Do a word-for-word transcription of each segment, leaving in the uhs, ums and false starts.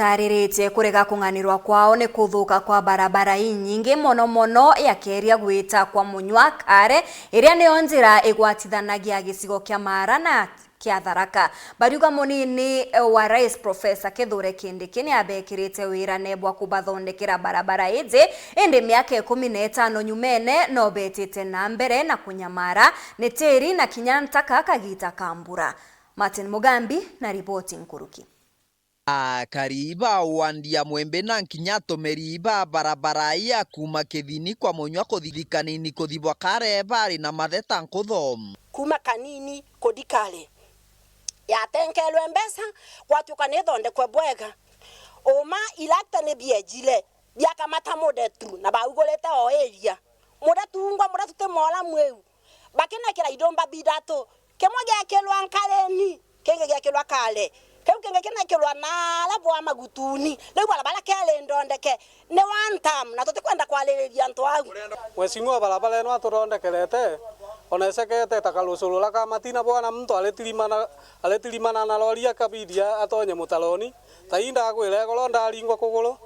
Tariritie kurega kung'anirwa kwao ni kuthuka kwa barabara inyingi, mono mono ya Keria gwita kwa Munywa Kare, iria niyo njira igwatithanagia gicigo kia Maara na kia Tharaka. Bariuga munini wa Rais Professor Kithure Kindiki ni abekirite wirane bwa kubathondekera barabara iji, indi miaka ikumi na itano nyumene no betite na mbere na kunyamara ni tiri na kinya ntaka kagita ka mbura. Martin Mugambi na riboti nkuruki. Akari ba wandi ya Mwembe na nkinya atumiri ba barabara ya kuuma Kithini kwa Munywa kuthi Thikanini kuthi Bwakare bari na matheta nkutho. Kuuma Kanini kuthi Kare, yatenkerwe mbeca, gwatuka ni ithondekwe bwega. Uma ilakta ni biejire, biakamata mudetu na baugurite o area. Mudetu ungwa, mudetu ti mwola mwiu. Bakinekera idumba bithatu, kimwe giekirwa Nkareni, kingi giekirwa Kare, kiu kingi kinekirwa naara bwa Magutuni. Riu barabara keri ndondeke, ni one term, na tutikwenda kwaririria antu au. Mheshimiwa barabara ino atuthondekerete, ona icekete ta karucurura ka matina, bwana muntu aritirimana, aritirimana na rori akabidi atonye mutaroni. Tainda akwira igoro ndaringwa kuguru.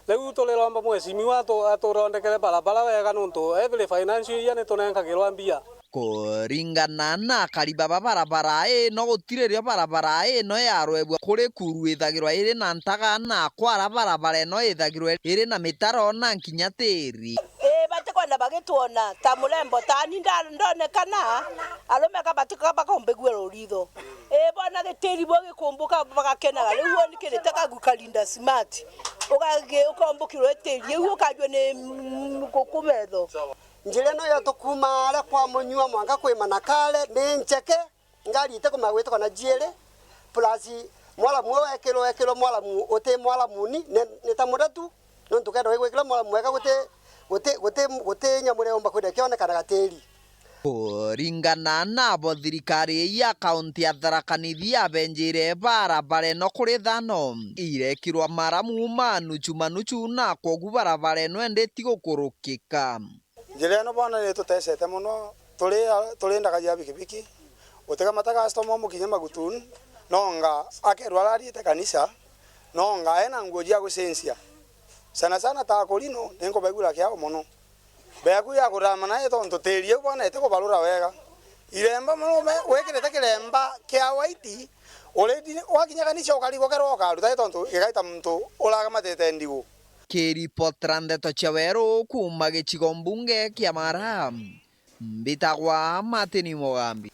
Riu turiromba mheshimiwa atu-, atuthondekere barabara wega, nontu every financial year nitunenkagirwa mbia. Kuringana na akari baba, barabara ino gutiri rio barabara ino yarwebua kuri kuru ithagirwa iri na ntaga, na kwara barabara ino ithagirwa iri na mitaro na nkinya tiri. Ii, batikwenda bagitwona ta murembo tani nda-, ndonekana, arume ka batika bakombigua ruritho. Ii, bona gitiri bo gikumbuka bagakenaga. Riu woni kirite kagu karinda smart. Ukagi-, ukombukirwe itiri, iu ukajua ni, mm, guku metho. Njira ino yetu kuuma aria kwa Munyua mwanka kwima na Kare ni njeke, ngari itikumenya gwituka na jiiri, plus mwalamu uu wekirwe, wekirwe mwalamu uti mwalamu ni, ni, ni ta mudetu. Nontu kenda wigwikira mwalamu mwega guti, guti, guti, guti nyamure yumba kwithira ikionekanaga tiri. Kuringana nabo, thirikari ya kaunti ya Tharaka Nithi yabenjire barabara ino kuri thano, irekirwa maramu ma nuchu ma nuchu, na kwogu barabara ino endeti gukurukika. Njira ino bwana ni tutecete mono, turi, turi ndagaji ya bikibiki, utikamata customer umukinye Magutuni, nonga akerwa arariite kanisa, nonga ena nguo jia gucenjia. Sana sana ta akurino, ni nkubaigura kiao mono. Mbeaku ya kuthama nayo tontu tiri iu bwana itikubarura wega. Iremba mono, me-, wikirite kiremba kia white, already wakinya kanisa ukarigwa kerwa ukaruta tontu gigaita muntu uragamatite ndigu. Kiripotera ndeto cia weru kuuma gicigo mbunge kia Maara, mbitagwa Martin Mugambi.